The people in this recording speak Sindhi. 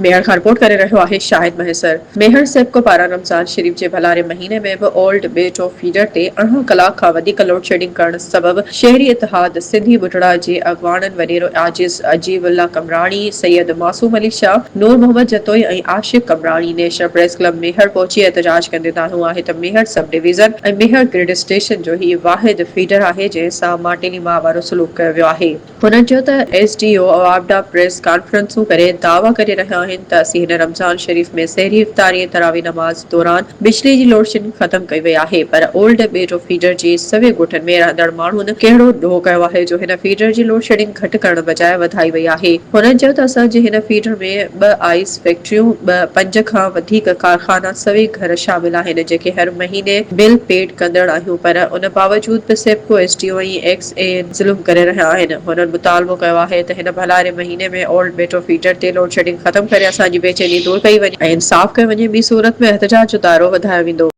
ميهڙ کان رپورٽ ڪري رهيو آهي شاهد مهيسر. ميهڙ سيپڪو پاران رمضان شريف جي ڀلاري مهيني ۾ به اولڊ ٻيٽو فيڊر تي 18 ڪلاڪ کان وڌيڪ لوڊشيڊنگ ڪرڻ سبب شهري اتحاد سنڌي ٻڍڙا جي اڳواڻن وڏيرو عاجز عجيب الله قمراڻي، سيد معصوم علي شاهه، نور Muhammad Jatoi ۽ Ashiq Qamrani national press club Mehar پهچي احتجاج ڪندي دانهيو آهي ته Mehar sub division ۽ Mehar grid station جو هي واحد فيڊر آهي جنهن سان ماٽيلي ماء وارو سلوڪ ڪيو ويو آهي. هنن چيو ته ايس ڊي او واپڊا پريس ڪانفرنسون ڪري دعويٰ ڪري رهيا آهن ته اسين هن رمضان شريف ۾ سحري افطاري ۽ تراويح نماز دوران بجلي جي لوڊشيڊنگ ختم ڪئي وئي آهي پر اولڊ ٻيٽو فيڊر جي سوين ڳوٺن ۾ رهندڙ ماڻهن ڪهڙو ڏوهه ڪيو آهي جو هن فيڊر جي لوڊشيڊنگ گهٽ ڪرڻ بجاء وڌائي وئي آهي. هنن چيو ته اسان جي هن فيڊر ۾ ٻه آئيس فيڪٽريون، ٻه پنج کان وڌيڪ ڪارخانا، سوين گهر شامل آهن جيڪي هر مهيني بل پيڊ ڪندڙ آهيون پر ان باوجود به SEPCO S D O ۽ X E ظلم ڪري رهيا آهن. هنن مطالبو ڪيو آهي ته هن ڀلاري مهيني ۾ اولڊ ميٽرو فيڊر تي لوڊشيڊنگ ختم ڪري اسان جي بيچيني دور ڪئي وڃي ۽ انصاف ڪيو وڃي ٻي صورت ۾ احتجاج جو دائرو وڌايو ويندو.